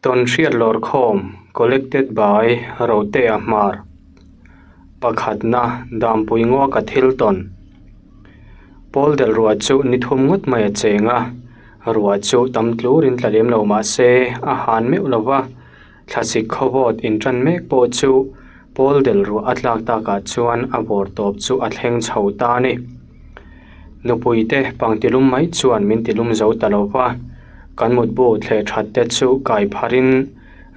Tawnhriat lawrkhawm Collected by Rotea Hmar Pakhatna Dampui Nguaka thil tawn Pawl del ruah chu ni thum ngawt mai a cheng a, ruah chu tam tlurin tla lem lo mah se a han meuh lo va, thlasik khawvawt intan mek pawh chu pawl del ruah a tlak takah chuan a vawr tawp chu a thleng chho ta a ni. Nupuite pangtilum mai chuan min tilum zo ta lo va, kan mutbu thleh that te chu kai pharin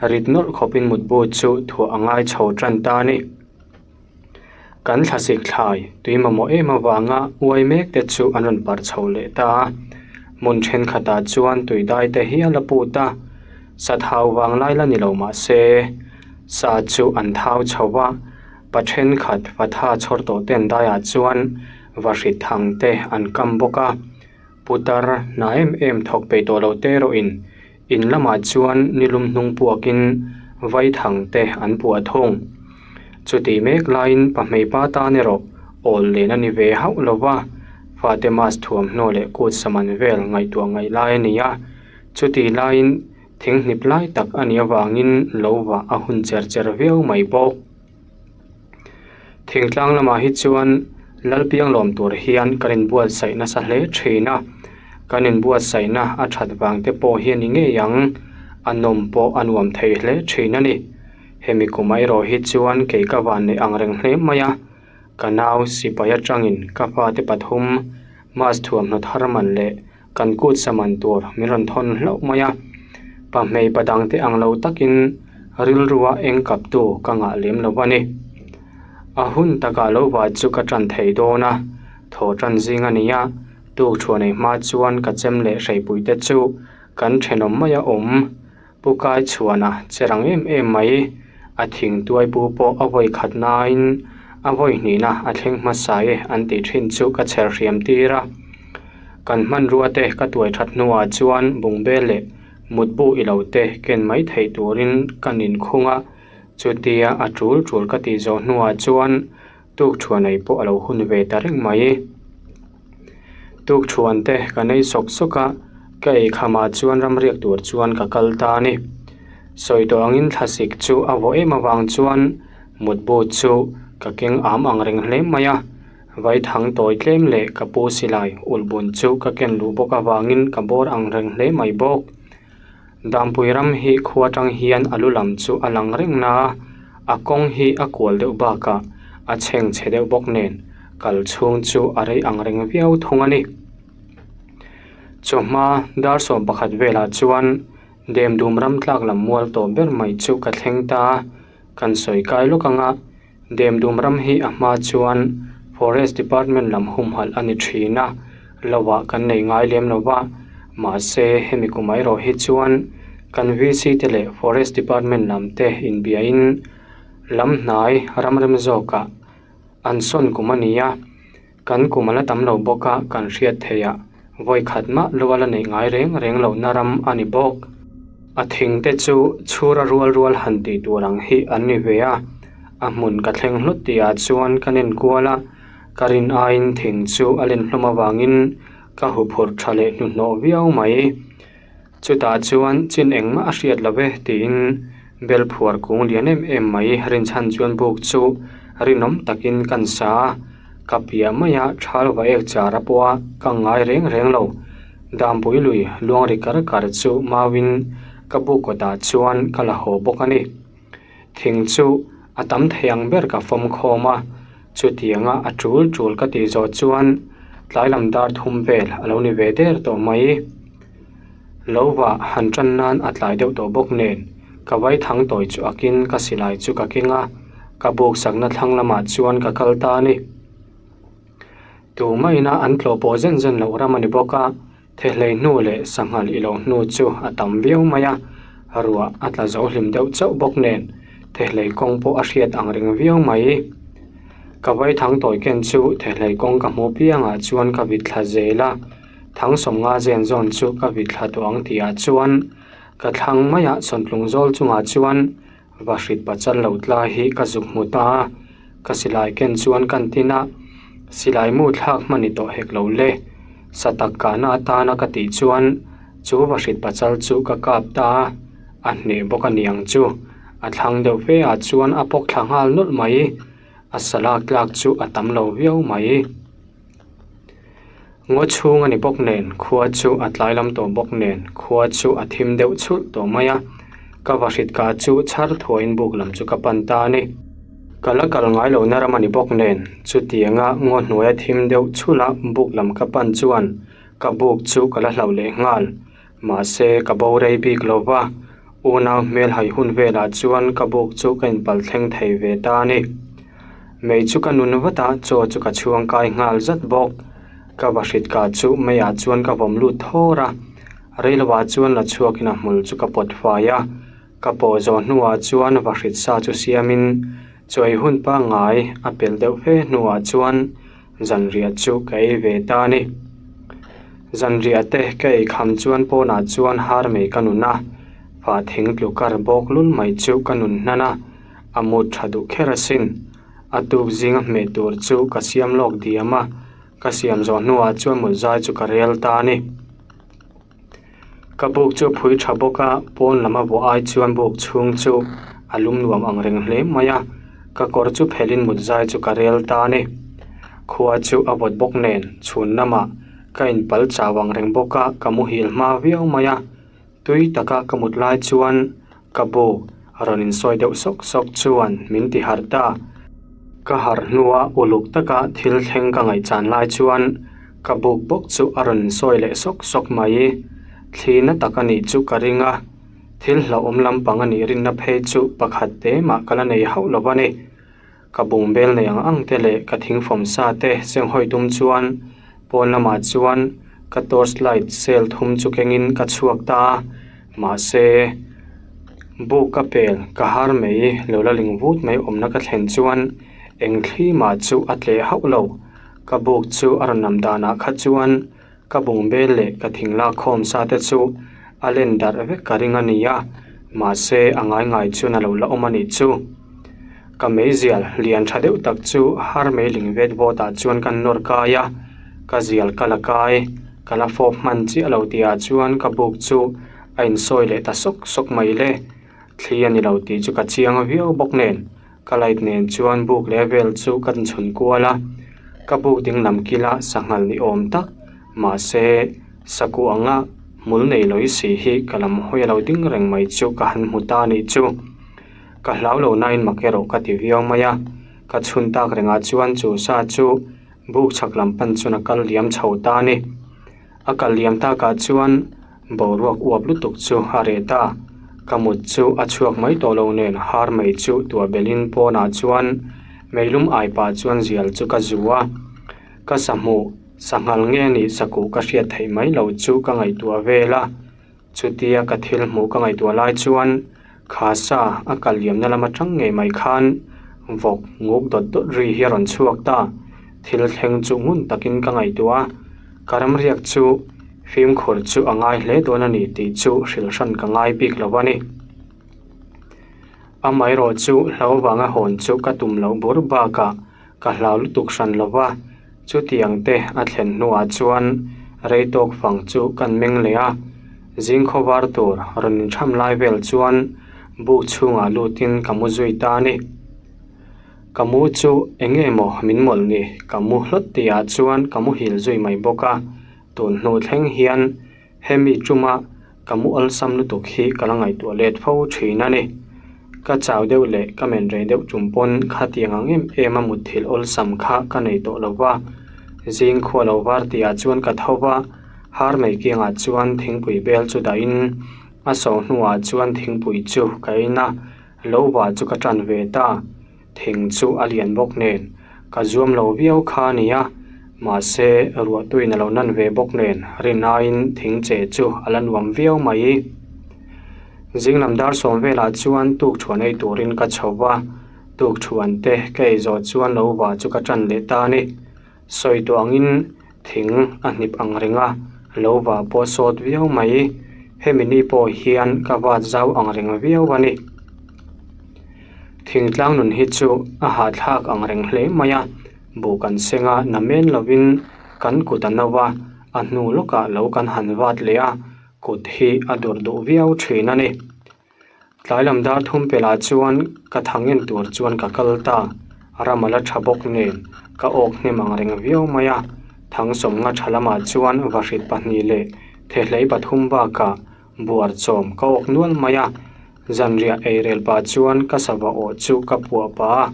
rit nawlh khawpin mutbu chu thuah a ngai chho tan ta a ni. Kan thlasik thlai tui mamawh em avanga uai mek te chu an rawn parh chho leh ta a, hmun thenkhatah chuan tui dai te hial a put a, sa thau vang lai la ni lo mah se sa chu an thau chho va. Pa thenkhat Fatha chhawr tawh ten daiah chuan vahrit thang te an kam bawk a, putar hna em em thawk peih tawh lo te erawhin in lamah chuan nilum hnung puakin vai thang te an puah thung. Chutih mek laiin pahmeipa tan erawh awl len a ni ve hauh lo va, fate mask thuamhnaw leh kut saman vel ngaihtuah ngaih lai a ni a, chutih laiin thing hnip lai tak a nih avangin lo vah a hun cher cher viau mai bawk. Thingtlang lamah hi chuan Lalpiang lawm tur hian kan inbuatsaih nasa hle thin a, kan inbuatsaihna a that vang te pawh hi a ni ngei ang, a nawm pawh a nuam thei hle thin a ni. Hemi kum erawh hi chuan kei ka van neih ang reng hle mai a, ka nau sipai atangin ka fate pathum mask thuamhnaw thar man leh Kan kut sa man tur min rawn thawn hlauh mai a, pa hmei pa dangte ang lo takin rilrua eng kaptu ka ngah lem lo a ni. A hun takah lo va chu ka tan thei dawn a, thaw tan zing a ni a, tuk thuah nei hma chuan ka chem leh hreipui te chu kan thenawm mai a awm. Pu Kai chhuana che rang em em mai, a thing tuai pu pawh a vawi khat nain a vawi hnihna a thleng hmasa e an tih thin chu ka chher hriam tir a. Kan hmanrua te ka tuai that hnuah chuan bungbel leh mutbu i lo te ken mai theih turin ka ninkhung a, chutia a tul tul ka tih zawh hnuah chuan tuk thuanei pawh a lo hun ve ta reng mai. Tuk thuan te ka nei sawk sawk a, ka ei khamah chuan ram riak tur chuan ka kal ta a ni. Sawi tawh angin thlasik chu a vawh em avang chuan mutbu chu ka keng am ang reng hle mai a, vaithang tawi tlem leh ka pu silai ulhbun chu ka ken luh bawk avangin ka bawr ang reng hle mai bawk. Dampui ram hi khua tang hian a lu lam chu a lang reng na a, a kawng hi a kual deuh bakah a chheng chhe deuh bawk nen kal chhung chu a rei ang reng viau thung a ni. Chawhma dar 11 velah chuan Demdum ram tlak lam mual tawh ber mai chu ka thleng ta a, kan sawi kai lawk ang a, Demdum ram hi a hma chuan Forest Department lam humhalh a ni thin a, lovah kan nei ngai lem lo va, mahse hemi kum erawh hi chuan kan VC te leh Forest Department lam te inbiain lam hnai ram rem zawkah an sawn kum a ni a, kan kum a la tam lo bawk a kan hriat theih ah vawi khat mah lo a la neih ngai reng reng lohna ram a ni bawk. A thing te chu chhura rual rual han tih tur ang hi an ni ve a, a hmun ka thleng hlut tih ah chuan ka nen kual a, ka rin aiin thing chu a len hlawm avangin ka huphurh tha leh hnuhnawh viau mai. Chutah chuan chin engmah a hriat lo e tiin bel phuar kung lian em em mai rinchhan chuan buk chu rinawm takin kan sa a, ka piah maia thal va ek char a pawh a ka ngai reng reng lo. Dampui lui luang ri kar kar chu mauin ka buk kawtah chuan ka la haw bawk a ni. Thing chu a tam thei ang ber ka fawm khawm a, chutianga a tul tul ka tih zawh chuan tlai lam dar thum vel a lo ni ve der tawh mai. Lo vah han tan nan a tlai deuh tawh bawk nen ka vai thang tawi chu akin ka silai chu ka keng a, ka buk sakna thlang lamah chuan ka kal ta a ni. Tumahina an tlawh pawh zen zen loh ram a ni bawk a. Thehlei hnu leh sanghal i lo hnu chu a tam viau mai a, ruah a tla zo hlim deuh chauh bawk nen thehlei kawng pawh a hriat ang reng viau mai. Ka vaithang tawi ken chu thehlei kawng ka hmuh piangah chuan ka vit thla zel a, thang sawmnga zen zawn chu ka vit thla tawh ang tihah chuan ka thlang maiah sawntlung zawl chungah chuan Vahrit pachal lo tla hi ka zuk hmu ta a, ka silai ken chuan kan tin a, silai mu thlak hman i tawh hek lo le. Sa tak kahna atana ka tih chuan chu vahrit pachal chu ka kap ta a. A hneh bawk a niang chu. A thlang deuh fe ah chuan a pawk thla nghal nawlh mai. A sa lak tlak chu a tam lo viau mai. Ngaw chhung a ni bawk nen khua chu a tlai lam tawh bawk nen khua chu a thim deuh chhulh tawh mai a. Ka vahrit kah chu chhar thuaiin buk lam chu ka pan ta a ni. Ka la kal ngai lo na ram a ni bawk nen chutianga ngaw hnuaia thim deuh chhulh a buk lam ka pan chuan ka buk chu ka la hlauh leh nghal. Mahse ka bo rei bik lo va, unau hmel hai hun velah chuan ka buk chu ka inpal thleng thei ve ta a ni. Mei chu ka nun vat a, chaw chu ka chhuang kai nghal zat bawk. Ka vahrit kah chu meiah chuan ka vawm lut thawr a, reiloah chuan la chhuakin a hmul chu ka pawt fai a. Ka pawh zawh hnuah chuan vahrit sa chu siamin chaw ei hun pangngai a pel deuh fe hnuah chuan Zanriah chu ka ei ve ta a ni. Zanriah te ka ei kham chuan pawnah chuan har mai ka nun a, fah thing tlu kar bawk lul mai chu ka nun hnan a, a mut tha duh kher asin. A tuk zinga hmeh tur chu ka siam lawk diam a, ka siam zawh hnuah chuan mut zai chu ka rel ta a ni. Ka buk chu a phui tha bawk a, pawn lam a vuah ai chuan buk chhung chu a lum nuam ang reng hle mai a, ka kawr chu phelhin mut zai chu ka rel ta a ni. Khua chu a vawt bawk nen chhun lamah ka inpal chau ang reng bawk a, ka muhil hma viau mai a, tui taka ka mut lai chuan ka buk rawn insawi deuh sawk sawk chuan min ti harh ta. Ka harh hnua uluk taka thil thleng ka ngaihchan lai chuan ka buk bawk chu a rawn insawi leh sawk sawk mai. Thli na tak a nih chu ka ring a, thil hlauhawm lampang a nih rinna phei chu pakhat te mah ka la nei hauh lo a ni. Ka bungbel nei ang ang te leh ka thingfawm sa te senghawi tum chuan pawn lamah chuan ka torch light cell thum chu kengin ka chhuak ta a, mahse buk ka pel ka har mai lo la ling vut mai awmna ka thlen chuan eng thli mah chu a tleh hauh lo. Ka buk chu a rawn lam danah kha chuan ka bungbel leh ka thing lak khawm sa te chu a len darh vek ka ring a ni a, mahse a ngai ngai chuan a lo la awm a nih chu. Ka meizial lian tha deuh tak chu har mei ling vet vawt ah chuan ka nawr kai a, ka zial ka la kai, ka la fawp hman chiah lo tih ah chuan ka buk chu a insawi leh ta sawk sawk mai le. Thli a ni lo tih chu ka chiang viau bawk nen Ka light nen chuan buk leh vel chu ka inchhun kual a, ka buk ding lam kila sanghal ni awm tak mahse sakuh anga hmul nei lawi si hi ka lam hawi a lo ding reng mai chu ka han hmu ta anih chu. Ka hlau lo nain mak erawh ka ti viau mai a, ka chhun tak rengah chuan chu sa chu buk chhak lam pan chuan a kal liam chho ta a ni. A kal liam takah chuan boruak uap lutuk chu a reh ta. Ka mut chu a chhuak mai tawh lo nen har mai chu tuah belhin pawnah chuan meilum ai pah chuan zial chu ka zu a. Ka sahmuh sanghal nge nih sakuh ka hriat theih mai loh chu ka ngaihtuah vel a. Chutia ka thil hmuh ka ngaihtuah lai chuan kha sa a kal liamna lam atang ngei mai khan vawk nguk dawt dawt ri hi a rawn chhuak ta. Thil thleng chu ngun takin ka ngaihtuah a, ka ramriak chu fimkhur chu a ngai hle dawn a ni tih chu hrilh hran ka ngai bik lo a ni. Amaherawh chu hlo vanga hawn chu ka tum loh bur bakah Ka hlau lutuk hran lo va, chutiang te a thlen hnuah chuan rei tawk fang chu kan meng leh a, zing khawvar tur rawn intham lai vel chuan buk chhungah lutin ka mu zui ta a ni. Ka mu chu eng nge maw min mawlh ni, ka mu hlawt tihah chuan ka muhil zui mai bawk a, tun hnu thleng hian Hemi tuma ka mu awlsam lutuk hi ka la ngaihtuah let fo thin a ni. Ka chau deuh leh ka men rei deuh tum pawn khatiang ang em em a mutthilh awlsam kha ka nei tawh lo va. Zing khua lo var tihah chuan ka tho va, har mai kiangah chuan thingpui bel chu dahin a so hnuah chuan thingpui chu ka in a, lo va chu ka tan ve ta. Thing chu a lian bawk nen ka zuam lo viau kha a ni a, mahse ruahtuin a lo nan ve bawk nen rin aiin thing che chu a la nuam viau mai. Zinglam dar sawm velah chuan tukthuan ei turin ka chho va, tukthuan te ka ei zawh chuan lo va chu ka tan leh ta a ni. Sawi tawh angin thing a hnip ang reng a, lo va pawh sawt viau mai. Hemi ni pawh hian ka vat zau ang reng viau a ni. Thingtlang nun hi chu a hahthlak ang reng hle mai a, buh kan seng a, namen lovin kan kut a no va, a hnu lawkah lo kan han vat leh a, kut hi a dur duh viau thin a ni. Tlai lam dar thum pelh ah chuan ka thang en tur chuan ka kal ta. Ram a la tha bawk nen ka awk hnem ang reng viau mai a. Thang sawmnga tha lamah chuan vahrit pahnih leh thehlei pathum bakah buar chawm ka awk nual mai a. Zanriah ei rel pah chuan ka sava awh chu ka puah pah a.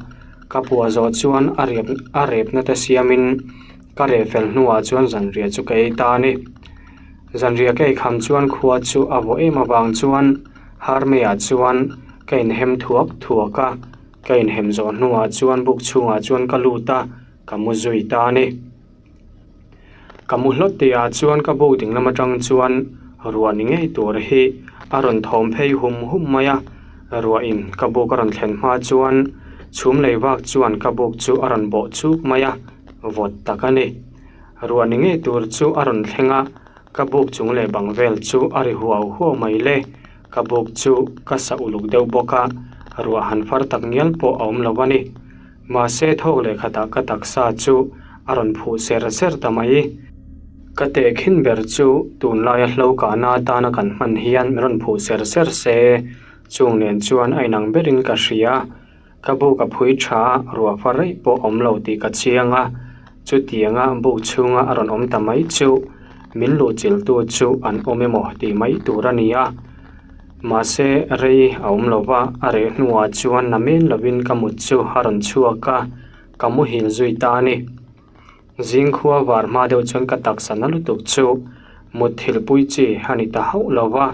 Ka puah zawh chuan a rep a repna te siamin ka reh fel hnuah chuan zanriah chu ka ei ta a ni. Zanriah ka ei kham chuan khua chu a vawh em avang chuan Harmeiah chuan ka inhem thuak thuak a. Ka inhem zawh hnuah chuan buk chhungah chuan ka lut a, ka mu zui ta a ni. Ka mu hlawt tih ah chuan ka buk ding lam atang chuan ruah ni ngei tur hi a rawn thawm phei hum hum mai a, ruah in ka buk a rawn thlen hma chuan chhum lei vak chuan ka buk chu a rawn bawh chuk mai a, vawt tak a ni. Ruah ni ngei tur chu a rawn thleng a, ka buk chung leh bang vel chu a ri huau huau mai le. Ka buk chu ka sa uluk deuh bawk a, ruah han far tak ngial pawh a awm lo a ni. Mahse thawk leh khatah ka taksa chu a rawn phuh ser ser ta mai. Ka tehkhin ber chu tunlaia hlo kahna atana kan hman hian min rawn phuh ser ser se, chung nen chuan a inang berin ka hria. Ka buk a phui tha a, ruah far rei pawh awm lo tih ka chiang a, chutianga buk chhunga a rawn awm ta mai chu min luhchilhtu chu an awm emaw tih mai tur a ni a. Mahse rei a awm lo va, a reh hnuah chuan na men lovin ka mut chu a rawn chhuak a, ka muhil zui ta a ni. Zingkhua var hma deuh chuan ka taksa na lutuk chu mutthilh pui chi a ni ta hauh lo va,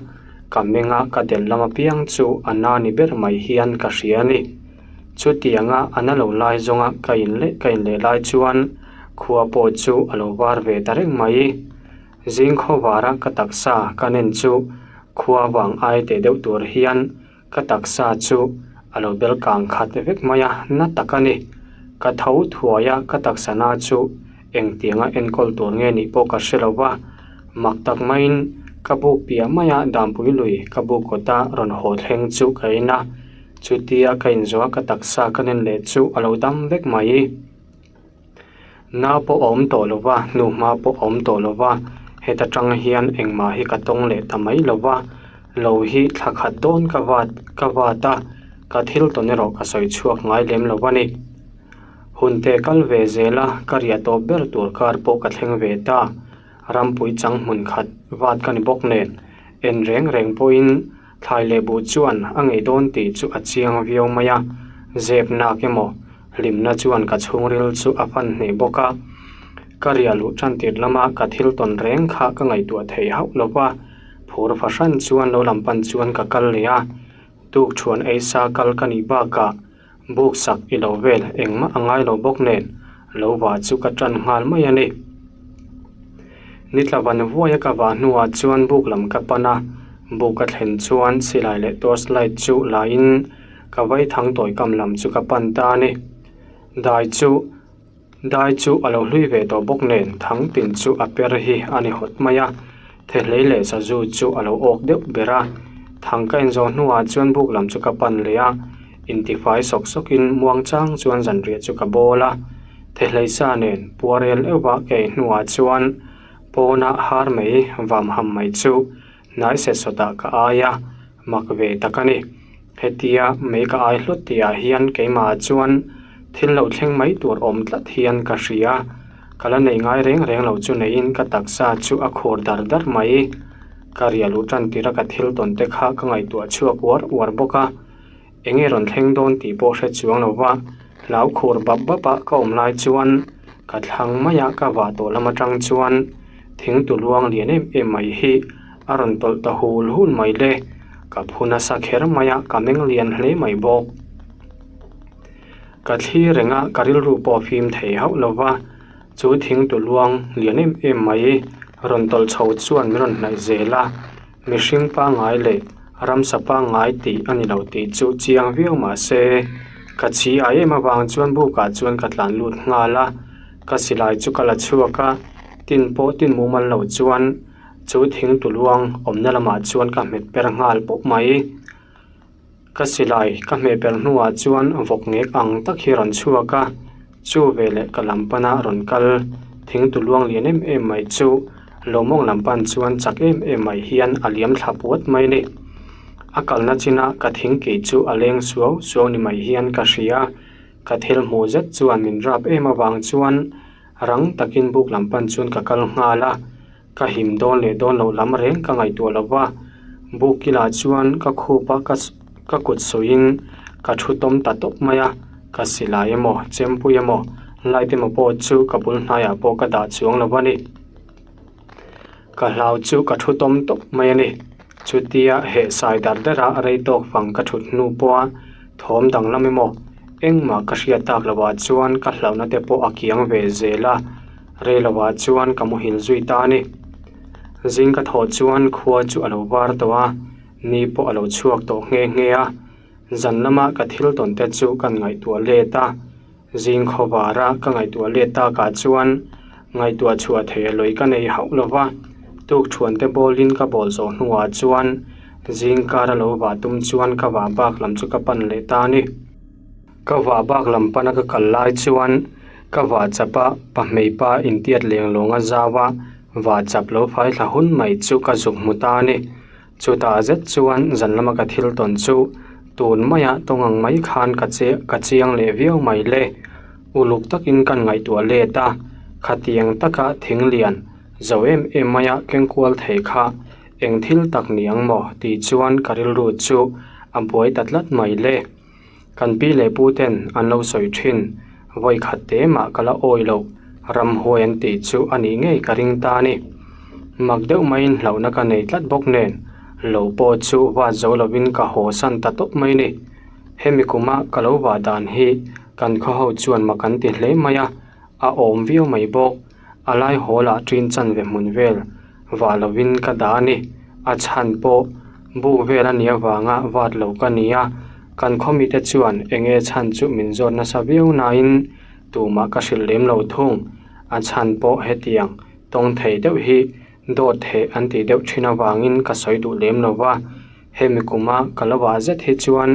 ka menga ka del lam apiang chu a na ni ber mai hian ka hria a ni. Chutianga a na lo lai zawnga ka in leh ka in leh lai chuan khua pawh chu a lo var ve ta reng mai. Zingkhaw vara ka taksa ka nen chu khua vang ai teh deuh tur hian Ka taksa chu a lo bel kang khat vek mai a, na tak a ni. Ka tho thuai a, ka taksa na chu engtianga enkawl tur nge nih pawh ka hre lo va. Mak tak maiin ka buk piah mai a, Dampui lui ka buk kawta rawn haw thleng chu ka en a. Chutia ka inzawh a ka taksa ka nen leh chu a lo dam vek mai. Na pawh a awm tawh lo va, hnuhma pawh a awm tawh lo va, heta tang hian engmah hi ka tawng leh ta mai lo va, lo hi thla khat dawn ka vat ka vat a, ka thil tawn erawh ka sawi chhuak ngai lem lo a ni. Hun te kal ve zel a, ka riah tawp ber tur kar pawh ka thleng ve ta, rampui chang hmun khat vat ka ni bawk nen, en reng reng pawhin Thlai leh buh chuan a ngei dawn tih chu a chiang viau mai a, zep nak emaw hlimna chuan ka chhungril chu a fan hneh bawk a. Ka riah luh tan tir lama ka thil tawn reng kha ka ngaihtuah thei hauh lo va, phur fahran chuan lo lam pan chuan ka kal leh a, tuk thuan ei sa kal ka nih bakah buk sak i lo vel engmah a ngai lo bawk nen lo vah chu ka tan nghal mai a ni. Ni tla van vuaia ka vah hnuah chuan buk lam ka pan a, buk ka thlen chuan silai leh torch light chu la in ka vaithang tawi kam lam chu ka pan ta a ni. Dai chu Dai chu a lo hlui ve tawh bawk nen thang tin chu a per hi a ni hawt mai a, thehlei leh sazu chu a lo awk deuh ber a. Thang ka inzawh hnuah chuan buk lam chu ka pan leh a, intifai sawk sawkin muang chang chuan zanriah chu ka bawl a. Thehlei sa nen puarel euh a ka ei hnuah chuan pawna har mai vam ham mai chu hnai set sawtah ka ai a, mak ve tak a ni. Hetia mei ka ai hlawt tihah hian keimahah chuan thil lo thleng mai tur awm tlat hian ka hria. Ka la nei ngai reng reng lo chu neiin ka taksa chu a khur dar dar mai. Ka riah luh tan tirh a ka thil tawn te kha ka ngaihtuah chhuak uar uar bawk a. Enge rawn thleng dawn tih pawh hre chuang lo va, hlau khur bap bap a ka awm lai chuan ka thlang mai a ka vah tawh lam atang chuan thing tu luang lian em em mai hi a rawn tawlh ta hul hul mai le, ka phu nasa kher mai a ka meng lian hle mai bawk. Ka thli reng a ka rilru pawh fim thei hauh lo va, chu thing tu luang lian em em mai rawn tawlh chho chuan min rawn hnaih zel a. Mihring pangngai leh ramsa pangngai tih a ni lo tih chu chiang viau mah se, ka chhi ai em avang chuan bukah chuan ka tlan lut nghal a, ka silai chu ka la chhuak a, tin pawh tin mumal lo chuan chu thing tuluang awmna lamah chuan ka hmet per nghal pawp mai. Ka silai ka hmeh per hnuah chuan vawk ngek ang tak hi a rawn chhuak a, chu veleh ka lam pana rawn kal thing tu luang lian em em mai chu lawmawng lam pan chuan chak em em mai hian a liam thla puat mai a ni. A kalna china ka thingkei chu a leng suau suau ni mai hian ka hria. Ka thil hmuh zet chuan min rap em avang chuan rang takin buk lam pan chuan ka kal nghal a. Ka him dawn leh dawn loh lam reng ka ngaihtuah lo va, buk kilah chuan ka khup a ka ka kut suihin ka thu tawm ta tawp mai a, ka silai emaw chempui emaw light emaw pawh chu ka bul hnaiah pawh ka dah chuang lo a ni. Ka hlau chu ka thu tawm tawp mai a ni. Chutia heh sai dar dara rei tawk fang ka thut hnu pawha thawm danglam emaw engmah ka hriat tak lovah chuan ka hlauhna te pawh a kiang ve zel a, rei lovah chuan ka muhil zui ta a ni. Zing ka thawh chuan khua chu a lo var tawh a, ni pawh a lo chhuak tawh nghe nghe a, zan lama ka thil tawn te chu kan ngaihtuah let a. Zing khawvara ka ngaihtuah let takah chuan ngaihtuah chhuah thei a lawi ka nei hauh lo va, tukthuante bawlin ka bawl zawh hnuah chuan zing kar a lo vah tum chuan ka vah bak lam chu ka pan leh ta a ni. Ka vah bak lam pana ka kal lai chuan ka vah chap a, pahmeipa intiat leng lawng a zau a, vah chap lo fai thla hun mai chu ka zuk hmu ta a ni. Chutah zet chuan zan lama ka thil tawn chu tun maia tawng ang mai khan ka che ka chiang leh viau mai le. Uluk takin kan ngaihtuah let a, khatiang taka thing lian zo em em maia keng kual thei kha eng thil tak ni ang maw tih chuan ka rilru chu a buai ta tlat mai le. Kan pi leh pu ten an lo sawi thin, vawi khat te mah ka la awi loh, ramhuai an tih chu a nih ngei ka ring ta a ni. Mak deuh maiin hlauhna ka nei tlat bawk nen, lo pawh chu vat zo lovin ka haw san ta tawp mai ni. Hemi kuma ka lo vah dan hi kan khaw ho chuan mak an ti hle mai a, a awm viau mai bawk. A lai haw lah ṭin chanve hmun vel vah lovin ka dah a ni. A chhan pawh buk vel a nih avanga vat lo ka ni a, kan khaw mite chuan eng nge chhan chu min zawt nasa viau nain tumah ka hrilh lem lo thung. A chhan pawh hetiang tawng thei deuh hi dawt theh an tih deuh ṭhin avangin ka sawi duh lem lo va, hemi kuma ka lo vah zet hi chuan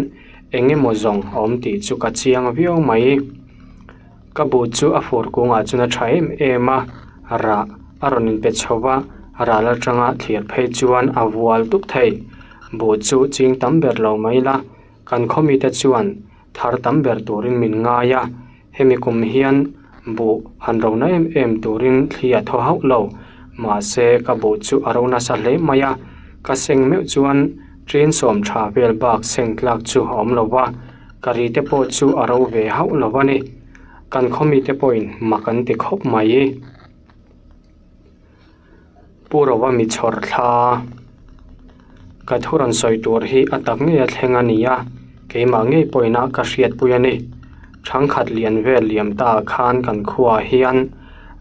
eng emaw zawng a awm tih chu ka chiang viau mai. Ka bu chu a fur kungah chuan a tha em em a, rah a rawn inpe chho va, ral atanga thlir phei chuan a vual dup thei. Buh chu ching tam ber lo mai la, kan khaw mite chuan thar tam ber turin min ngai a, hemi kum hian buh han ro na em em turin thli a thaw hauh lo. Mahse ka buh chu a ro nasa hle mai a, ka seng meuh chuan ṭin sawm tha vel bak seng tlak chu a awm lo va. Ka ri te pawh chu a ro ve hauh lo a ni. Kan khaw mite pawhin mak an ti khawp mai. Pu Rova mi chhawr thla ka thu rawn sawi tur hi a tak ngei a thleng a ni a, keimah ngei pawhin a ka hriatpui a ni. Thangkhat lian vel liam ta ah khan kan khuaah hian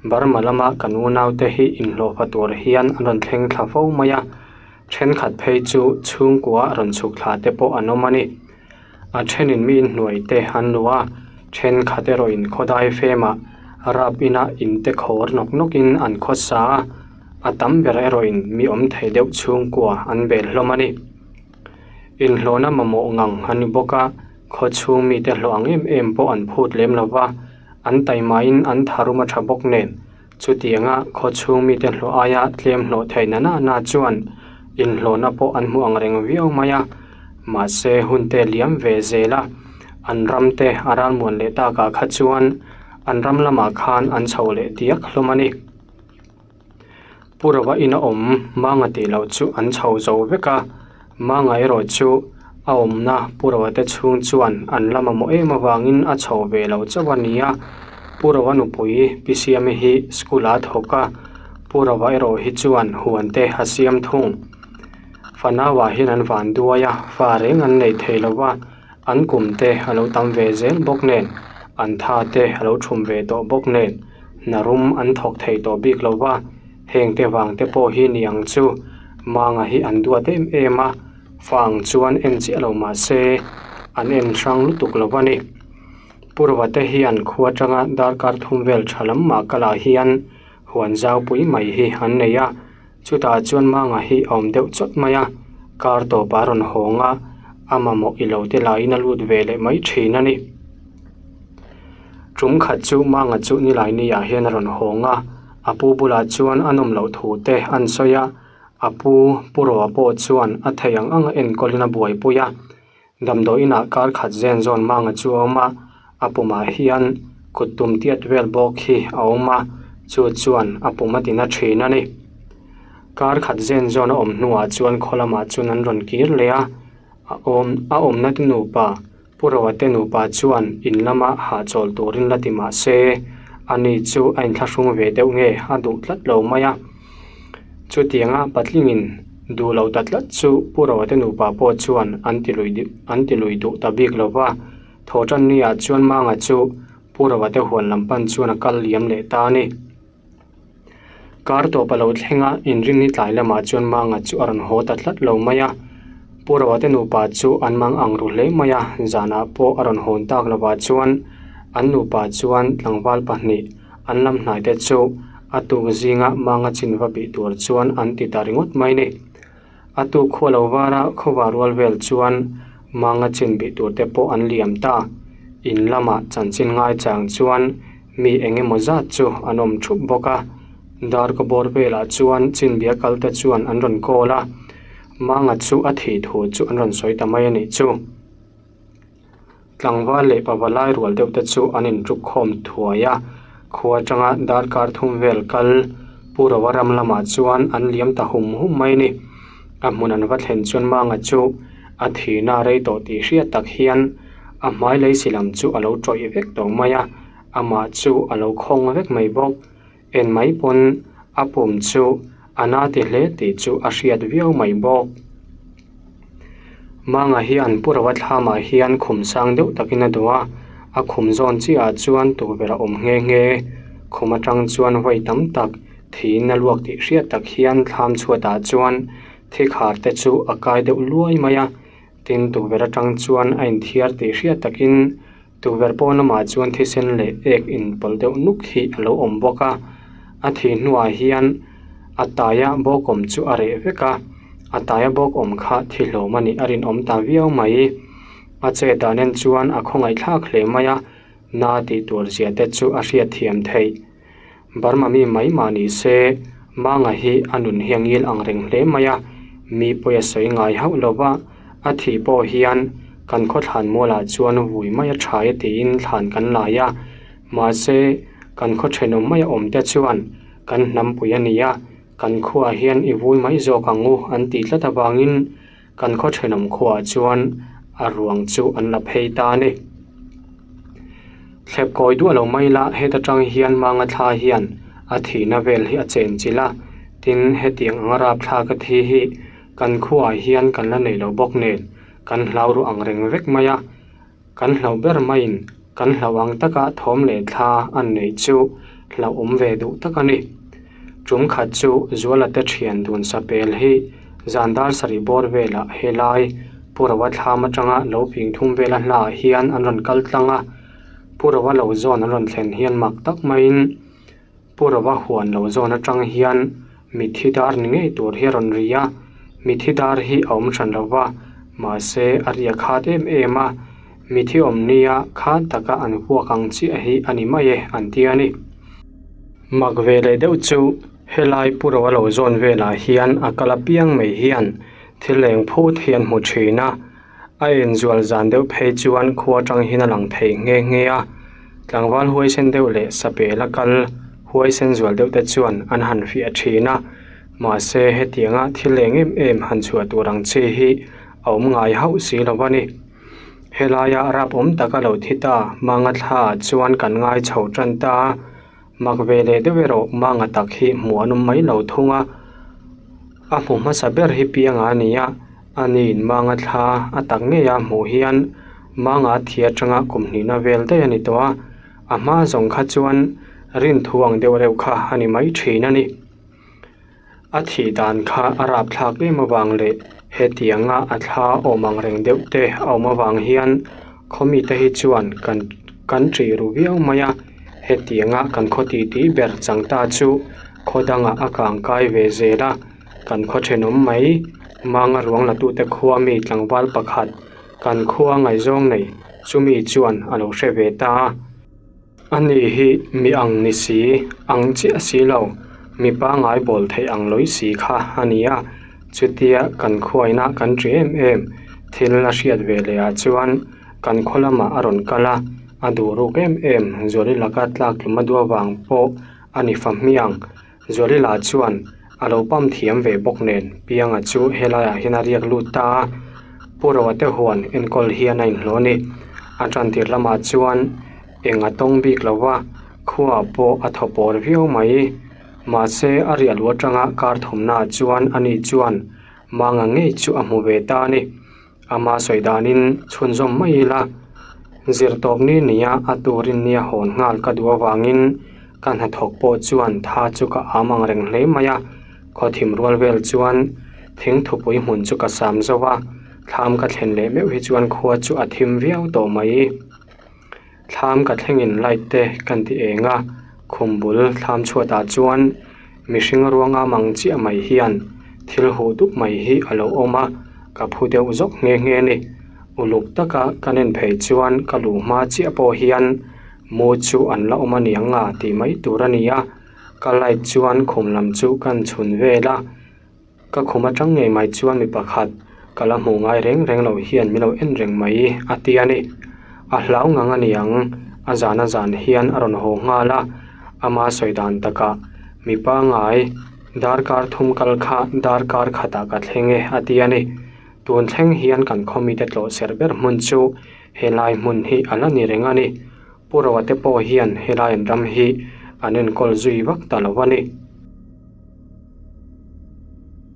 Burma lama kan unaute hi inhlawhfa tur hian an rawn thleng thla fo mai a, thenkhat phei chu chhungkua rawn chhuk thla te pawh an awm a ni. A thenin mi inhnuai te an luh a, thenkhat erawh in khawdai femah rap ina in te khawr nawk nawkin an khawsa a, a tam ber erawh in mi awm thei deuh chhungkua an bel hlawm a ni. Inhlawhna mamawh ngang a ni bawk a, khaw chhung mite hlawh ang em em pawh an phut lem lo va, an taimahin an tharum a tha bawk nen chutianga khaw chhung mite hlawh aia tlem hlawh theih na na na chuan inhlawhna pawh an hmu ang reng viau mai a, mahse hun te liam ve zel a, an ram te a ralmuan leh takah kha chuan an ram lamah khan an chho leh diak hlawm a ni. Pu Rova ina awm Manga tih loh chu an chho zo vek a, Manga erawh chu a awmna Pu Rova te chhung chuan an la mamawh em avangin a chho ve lo chauh a ni a. Pu Rova nupui Pi Siami hi school ah a thawk a, Pu Rova erawh hi chuan huan te a siam thung. Fanauah hian an van duai a, fa reng an nei thei lo va, an kum te a lo tam ve zel bawk nen, an tha te a lo thum ve tawh bawk nen, hna rum an thawk thei tawh bik lo va, heng te vang te pawh hi ni ang chu Manga hi an duat em em a, fa ang chuan en chiah lo mah se an en hrang lutuk lo va ni. Purva te hian khua atanga darkar thum vel tha lam mah kalah hian huan zau pui mai hi an nei a. Chutah chuan Manga hi a awm deuh chawt mai a, kar tawp a rawn hawng a, a mamawh i lo te laiin a lut ve leh mai thin a ni. Tum khat chu Manga chu Nilaini ah hian a rawn hawng a, a pu bulah chuan a nawm loh thu te an sawi a, A pu Pu Roa pawh chuan a theih ang ang a enkawlin a buaipui a. Damdawi inah kar khat zen zawn manga chu a awm a, a pumah hian kut tum tiat vel bawk hi a awm a, chu chuan a pum a tina thin a ni. Kar khat zen zawn a awm hnuah chuan khaw lamah chuan an rawn kir leh a, a awm a awmna te nupa Pu Roa te nupa chuan in lama hahchawl turin la ti mah se, ani chu a inthlahrung ve deuh nge a duh tlat lo mai a. Chutianga patlingin duh lo ta tlat chu Pu Roa te nupa pawh chuan an ti lui an ti lui duh ta bik lo va. Thawhtanni ah chuan Manga chu Pu Roa te huan lam pan chuan a kal liam leh ta a ni. Kar tawp a lo thleng a, inrinni tlai lamah chuan Manga chu a rawn haw ta tlat lo mai a. Pu Roa te nupa chu an mang ang ru hle mai a, zanah pawh a rawn hawn tak lovah chuan an nupa chuan tlangval pahnih an lam hnai te chu a tuk zinga Manga chin va bih tur chuan an ti ta ringawt mai ni. A tuk khua lo vara khawva rual vel chuan Manga chin bih tur te pawh an liam ta. In lamah chanchin ngaichang chuan Mi eng emaw zat chu an awm thup bawk a, darkaw bawr velah chuan chinbia kal te chuan an rawn call a, Manga chu a thih thu chu an rawn sawi ta mai a nih chu. Tlangval leh pavalai rual deuh te chu an inṭuk khawm thuai a, khua atanga darkar thum vel kal Pu Roa ram lamah chuan an liam ta hum hum mai a ni. A hmun an va thlen chuan Manga chu a thihna rei tawh tih hriat tak hian a hmai lei si lam chu a lo tawih vek tawh mai a, amah chu a lo khawng vek mai bawk. En mai pawn a pum chu a na ti hle tih chu a hriat viau mai bawk. Manga hian Pu Roa thlamah hian khum sang deuh takin a duh a, a khum zawn chiahah chuan tukverh a awm nghe nghe. Khum atang chuan vawi tam tak thiin a luak tih hriat tak hian thlam chhuatah chuan thikhar te chu a kai deuh luai mai a. Tin, tukverh atang chuan a inthiar tih hriat takin tukverh pawn lamah chuan thisen leh ek inpawlh deuh nuk hi a lo awm bawk a. A thih hnuah hian a taia bawk awm chu a reh vek a, a taia bawk awm kha thi hlawm a nih a rinawm ta viau mai. A chet dan en chuan a khawngaihthlak hle mai a, na tih tur zia te chu a hriatthiam theih. Burma mi mai mah ni se, Manga hi a nun hi a ngil ang reng hle mai a, mi pawi a sawi ngai hauh lo va, a thih pawh hian kan khaw thlan mualah chuan vui mai a tha e tiin thlan kan lai a, mahse kan khaw thenawm mai a awm te chuan kan hnampui a ni a, kan khuaah hian i vui mai zawk ang u an tih tlat avangin kan khaw thenawm khuaah chuan a ruang chu an la phei ta a ni. Thlep kawi duah lo mai la heta tang hian manga thla hian a thihna vel hi a chen chilh a, tin hetiang anga rapthlak a thi hi kan khuaah hian kan la nei lo bawk nen kan hlau ruh ang reng vek mai a, kan hlauh ber maiin kan hlauh ang taka thawm leh thla an neih chu hlauhawm ve duh tak a ni. Tum khat chu Zuala te thian dun sapel hi zan dar sarih bawr velah helai Pu Roa thlam atanga lo ping thum vela hlaah hian an rawn kal tlang a, Pu Roa lo zawn an rawn thlen hian mak tak maiin Pu Roa huan lo zawn atang hian mitthi dar ni ngei tur hi a rawn ri a, mitthi dar hi a awm hran lo va, mahse a riak hat em em a, mitthi awm nia khan taka an vuak ang chiah hi a ni mai e an ti a ni. Mak ve leh deuh chu helai Pu Roa lo zawn velah hian a kal apiang mai hian thil eng phut hi an hmu thin a, a enzual zan deuh phei chuan khua atang hian a lang thei nghe nghe a, tlangval huaisen deuh leh sapel a kal huaisen zual deuh te chuan an han fiah thin a, mahse hetianga thil eng em em han chhuah tur ang chi hi a awm ngai hauh si lo a ni. Helaia rap awm taka lo thi ta manga thla ah chuan kan ngai chho tan ta a, mak ve leh deuh erawh manga tak hi hmuh an awm mai lo thung a, a hmu hmasa ber hi pianga a ni a, aniin manga thla a tak ngei a hmuh hian manga a thi atanga kum hnihna vel daih a ni tawh a, a hma zawng kha chuan rinthu ang deuh reuh kha a ni mai thin a ni. A thih dan kha a rapthlak em avang leh hetianga a thla awm ang reng deuh te a awm avang hian khaw mite hi chuan kan kan ṭih ru viau mai a, hetianga kan khaw titi ber chang ta chu khaw dangah a kang kai ve zel a, kan khaw thenawm mai manga ruang la tute khua mi tlangval pakhat kan khua ngaihzawng nei chumi chuan a lo hre ve ta a. Ani hi mi ang ni si, ang chiah si lo. Mi pangngai bawl theih ang lawi si kha a ni a, chutia kan khuaina kan ṭi em em thil a hriat ve leh ah chuan kan khaw lamah a rawn kal a, a duh ruk em em Zuali laka tlak tlum a duh avang pawh a ni fa hmiang. Zuali lah chuan a lo pam thiam ve bawk nen Pianga chu helaiah hian a riak lut ta a, Pu Roa te huan enkawl hian a inhlawh a ni. A tantir lamah chuan eng a tawng bik lo va, khuaah pawh a thaw pawr viau mai. Mahse a riah luh atanga kar thawmnaah chuan ani chuan Manga ngei chu a hmu ve ta a ni. Ama sawi danin chhunzawm mai ila, zirtawp ni nia a turin nia hawn nghal ka duh avangin ka hnathawk pawh chuan tha chu ka am ang reng hle mai a, khawthim rual vel chuan thingthupui hmun chu ka sam zo a, thlam ka thlen leh meuh hi chuan khua chu a thim viau tawh mai. Thlam ka thlengin light te kan ti eng a, khum bul thlam chhuatah chuan mihring ruanga mang chiah mai hian thil huh dup mai hi a lo awm a, ka phu deuh zawk nghe nghe a ni. Uluk taka ka nen phei chuan ka luh hma chiah pawh hian mu chu an la awm a niang a tih mai tur a ni a, ka light chuan khum lam chu kan chhun vel a. Ka khum atang ngei mai chuan mi pakhat ka la hmuh ngai reng reng lo hian min lo en reng mai a ti a ni. A hlau ngang a niang, a zan a zan hian a rawn haw nghal a, ama sawi dan takah mi pangai darkar thum kal kha darkar khatah ka thleng e a ti a ni. Tun thleng hian kan khaw mite tlawh serh ber hmun chu helai hmun hi a la ni reng a ni. Pu Roa te pawh hian helai an ram hi an enkawl zui vak ta lo a ni.